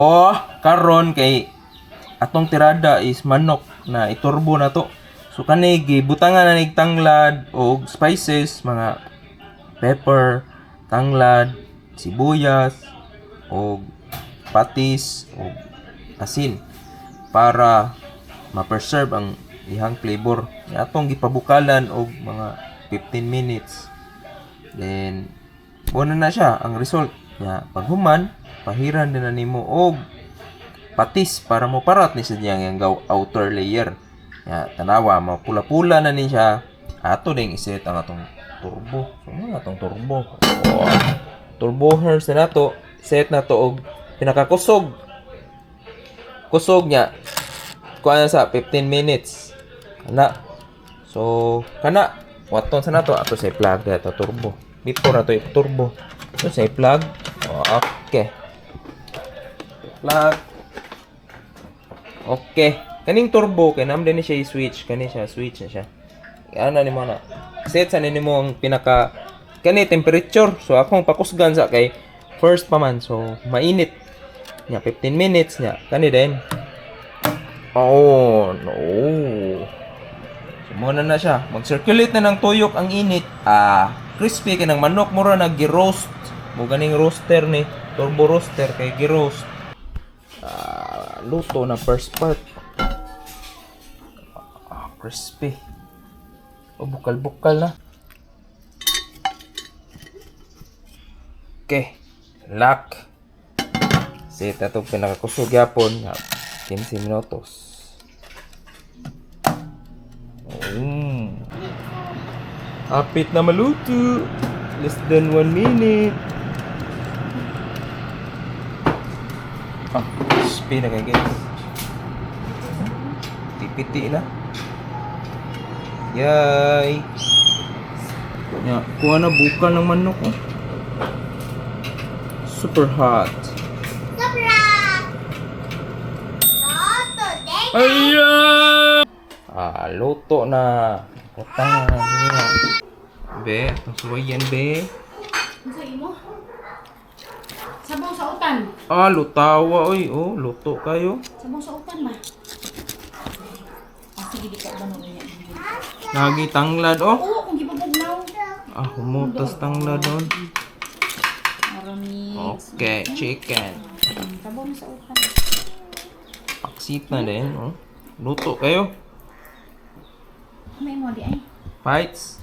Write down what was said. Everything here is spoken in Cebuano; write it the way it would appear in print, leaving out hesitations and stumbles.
Oh, karon kay atong tirada is manok na iturbo na to. So kani gibutangan na nig tanglad og spices, mga pepper, tanglad, sibuyas, og patis, og asin para ma-preserve ang ihang flavor. Atong gipabukalan og mga 15 minutes. Then mao na na siya ang result. Nya paghuman, pahiran din na nimo og patis para mo parat ni sa diyang outer layer. Nya tanawa, mapula-pula na ni siya. Ato ding iset ang atong turbo. So mao na atong turbo. Oh, turbo hers na nato. Set na to og pinakakusog. Kusog niya. Kuha na sa 15 minutes. Kana. So, kana waton sa nato ato sa plug ato turbo. Before ato i-turbo. Ato sa plug. Okay. Plug. Okay. Kaning turbo kay nam din ni siya i-switch, kani siya switch na siya. Ana nimo na. Set sa nimo ang pinaka kani temperature. So akong pakusgan sa kay first pa man, so mainit. Nya 15 minutes nya kani din. Oh, no. So mao na na siya. Mag-circulate na ng tuyok ang init. Ah, crispy kay ng manok, mura na gi-roast. Mo ganing roaster ni, turbo roaster kay gi-roast. Ah, luto na first part. Ah, crispy. Oh, bukal-bukal na. Okay. Lock. Set na itong pinakakusog yapon. 15 minutos. Apit na maluto. Less than 1 minute. Ah, crispy na kayo, guys. Tipiti na. Yay! Ya, kuha na bukal ng manok. Oh. Super hot. Sobra! Toto, Ayan! Ah, luto na. Utang na niya. Be, atong suwayan, be. Ano sa imo? Sabaw sa utan. Ah, lutawa, oy. Oh, luto kayo. Sabaw sa utan ma. Ah, sige, di ka ba niya. Lagi tanglad, oh. Oo, kung gipabugnaw. Ah, humutas tanglad doon. Marami. Okay, chicken. Sabaw na sa utan. Paksit na din, oh. Luto kayo. May mo di ay. Fights.